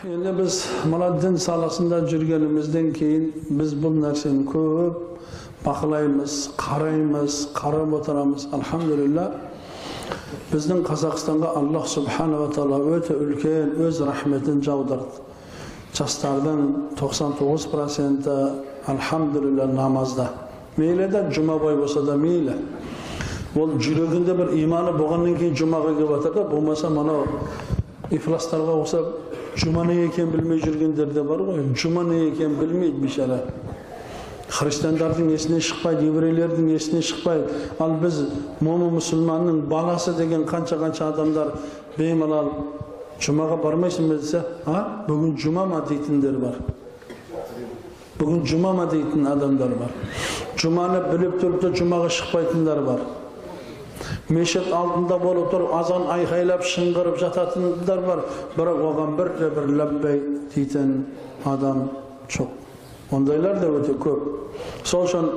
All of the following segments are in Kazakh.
Енді біз мына дін саласында жүргенімізден кейін біз бұл нәрсені көп бақылаймыз, қараймыз, қарап отырамыз. Альхамдулилля, біздің Қазақстанға Аллах субханала тағала өте үлкен өз рахметін жаудырды. Жастардың 99%-і альхамдулилля намазда. Мейлі де жұма бой болса да мейлі. Ол жүрегінде бір иманы болғаннан кейін жұмаға келіп жатыр да, болмаса мынау ифластарға ұқсап жұма не екенін білмей жүргендер де бар ғой. Жұма не екенін білмейді бейшара. Христиандардың есіне шықпайды, еврейлердің есіне шықпайды. Ал біз момын мұсылманның баласы деген қанша-қанша адамдар беймалал жұмаға бармайсың ба десе, а, бүгін жұма ма дейтіндер бар. Бүгін жұма ма дейтін адамдар бар. Жұманы біліп тұрып та жұмаға шықпайтындар бар. Мешіт алдында болып тұрып азан айқайлап шыңғырып жататындар бар, бірақ оған бірде бір ләббай дейтін адам жоқ. Ондайлар да өте көп. Сол үшін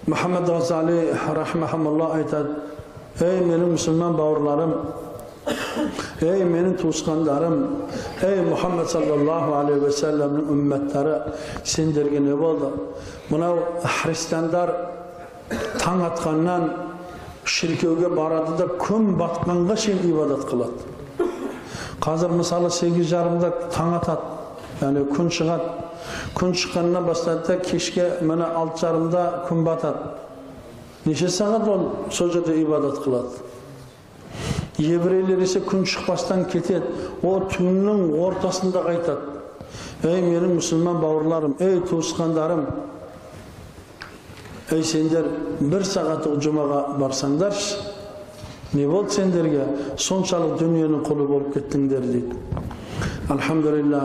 Мұхаммед Ғазали рахмахумалла айтады: ей менің мұсылман бауырларым, ей менің туысқандарым, ей Мұхаммед саллаллаху алейхи уассаламның үмметтері, сендерге не болды? Мынау христиандар таң атқаннан шіркеуге барады да күн батқанға шейін ибадат қылады. Қазір мысалы 8:30-да таң атады, яғни күн шығады. Күн шыққаннан бастады да кешке міне 6:30-да күн батады. Неше сағат ол сол жерде ибадат қылады? Еврейлер есе күн шықпастан кетеді, о түннің ортасында қайтады. Ей менің мұсылман бауырларым, ей туысқандарым, ей сендер бір сағаттық жұмаға барсаңдаршы, не болды сендерге? Соншалық дүниенің құлы болып кеттіңдер дейді. Альхамдулилля,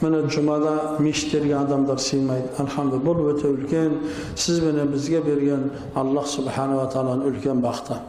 міне жұмада мешіттерге адамдар сыймайды. Альхамдулилля, бұл өте үлкен сіз бенен бізге берген Аллах субханала тағаланың үлкен бақыты.